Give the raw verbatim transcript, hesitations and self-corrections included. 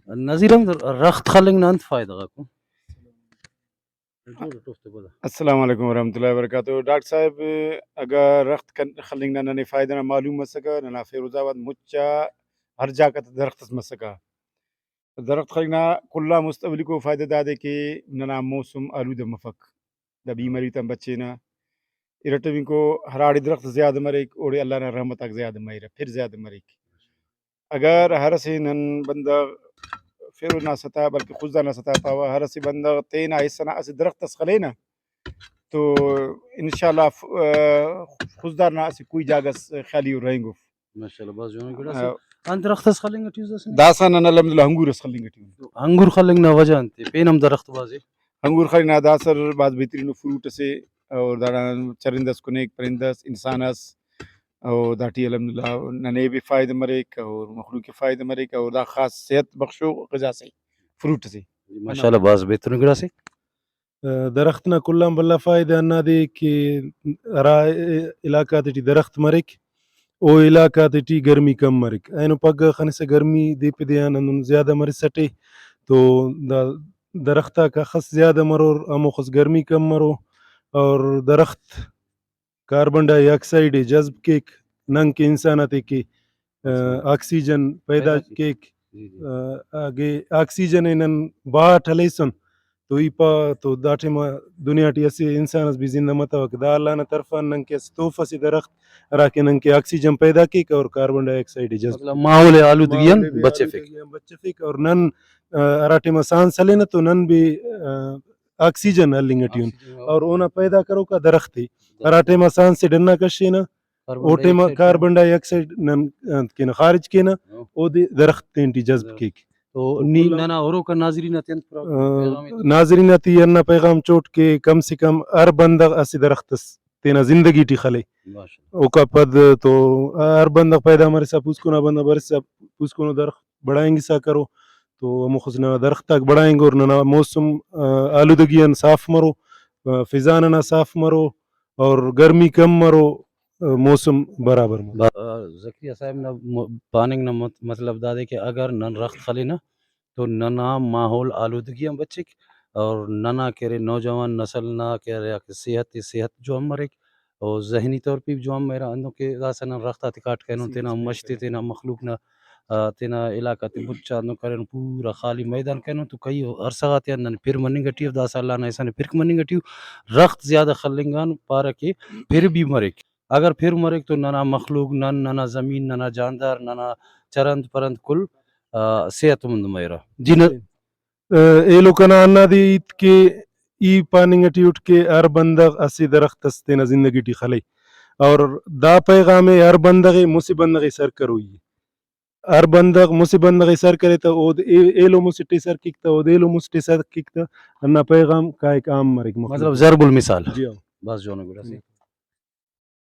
نذیر احمد، رخت خلنگ نا انت فائدہ غاک ء؟ السلام علیکم ورحمۃ اللہ وبرکاتہ۔ ڈاکٹر صاحب، اگہ رخت کن-، خلنگ نا ننے فائدہ نا معلوم مسکہ، ننا فیروز آباد مچ آ ہر جاگہ غا درخت اس مسکہ۔ درخت خلنگ نا کل آن مست اولیکو فائدہ دادے کہ ننا موسم آلودہ مفک، دا بیماری تان بچینہ۔ ارٹمیکو ہراڑے درخت زیادہ مریک، اوڑے اللہ نا رحمت آک زیادہ مریرہ، پھر زیادہ مریک۔ اگر ہر اسہ نن بندغ فیروز نا سطح، بلکہ خضدار نا سطح پاوہ، ہر اسہ بندغ تینا حصہ نا اسہ درخت اس خلینہ تو انشاءاللہ ف-، آ، خضدار نا اسہ کوئی جاگہ اس خالی و رہینگوف۔ ماشاءاللہ، بھاز جوان گڑاس۔ آ، انت درخت اس خلنگ ٹی اُس داسہ؟ داسہ نن الحمدللہ انگور اس خلنگ ٹی اُن۔ تو انگور خلنگ نا وجہ انت ءِ؟ پین ہم درخت بھاز ءِ۔ انگور خلنگ نا داسہ بھاز بہترین فروٹ اسے، اور داڑان چرند اس کنیک، پرند اس، انسان اس، اور داٹی الحمدللہ ننے بھی فائدہ مریک اور مخلوق کے فائدہ مریک اور دا خاص صحت بخشو غذا سے، فروٹ سے۔ ماشاءاللہ، بھاز بہترین گڑاس ءِ۔ درخت نا کل آن بھلا فائدہ ہندادے کہ ہرا علاقہ غاتیٹی درخت مریک، او علاقہ غاتیٹی گرمی کم مریک۔ اینو پگہ خنسہ گرمی دے پہ دے آن ہندن زیادہ مرسٹے تو دا درخت آک اخس زیادہ مرور، ہموخس گرمی کم مرو۔ اور درخت کاربن ڈائی آکسائیڈ ءِ جذب کیک، نن کہ انسان آتے کہ، آ، آکسیجن پیدا پیدا کیک۔ کیک۔ جی، جی۔ آ، اگہ آکسیجن ءِ نن بہا اٹ ہلیسن تو ای پا تو دا ٹائما دنیا ٹی اسہ انسان اس بھی زندہ متوکہ۔ دا اللہ نا طرفان نن کہ اسہ تحفہ سے درخت، ہرا کہ نن کہ آکسیجن پیدا کیک اور کاربن ڈائی آکسائیڈ ءِ جذب مطلب کیک۔ ماحول ءِ آلودگی آن ماحول ءِ بھی بچفک۔ آلودگی آن بچفک اور نن، آ، ہرا ٹائما سانس ہلینا تو نن بھی، آ، آکسیجن ہلنگ ٹی اُن۔ آکسیجن، اور اونا پیدا کروکا درخت ءِ۔ درخت۔ ہرا ٹائما سانس ءِ ڈنا کشینہ، کاربن او ڈائی ٹائما آکسائیڈ کاربن ڈائی آکسائیڈ نن، انت کینہ، خارج کینہ، ہاں۔ اودے درخت تینٹی جذب درخت۔ کیک۔ تو نی کل ننا ہروکا ناظرین آتے انت پرا-، آ، پیغام ایتو؟ ناظرین آتے ہندا پیغام چوٹ کہ کم سے کم ہر بندغ اسہ درخت اس تینا زندگی ٹی خلے۔ ماشاءاللہ۔ اوکا پد تو ہر بندغ پیدا مرسا، پوسکنا بندغ برسا، پوسکنو درخت بڑائینگسا کرو، تو ہموخس ننا درخت آک بڑائینگور، ننا موسم، آ، آلودگی آن صاف مرو، آ، فضا ننا صاف مرو اور گرمی کم مرو، آ، موسم برابر مرو۔ با-، آ، زکریا صاحب نا م-، پاننگ نا مط-، مطلب دادے کہ اگر نن رخت خلینہ تو ننا ماحول آلودگی آن بچک اور ننا کہ ارے نوجوان نسل نا کہ ارے صحت، صحت جوان مریک۔ او ذہنی طور پہ بھی جوان مریرہ، ہندن کہ داسہ نن رخت آتے کاٹ کرینن، جی، تینا جی، مش تے، تینا مخلوق نا، آ، تینا علاقہ تے بچا ہندن کرینن، پورا خالی میدان کرینن، تو کہیو عرصہ غاتیان نن پِر مننگ ٹی اُن، داسہ اللہ نا احسان ءِ پِرک مننگ ٹی اُن۔ رخت زیادہ خلنگ آن پارہ کہ پِر بھی مریک۔ اگر پِر مریک تو ننا مخلوق، نن، ننا زمین، ننا جاندار، ننا چرند پرند کل، آ، صحت مند مریرہ۔ جی نہ۔ آ، ایلو کنا ہندادے ہیت کہ ای پاننگ ٹی اٹ کہ ہر بندغ اسہ درخت اس تینا زندگی ٹی خلے اور دا پیغام ءِ ہر بندغ ءِ، مسہ بندغ ءِ سر کروئی ءِ۔ ہر بندغ مسہ بندغ ءِ سر کرے تہ اود اے-، ایلو مسٹ ءِ سر کیک تہ اود ایلو مسٹ ءِ سر کیک تہ ہندا پیغام کائک عام مریک مخلوق۔ مطلب ضرب المثال۔ جی ہاں۔ بس جوانو گڑاسے۔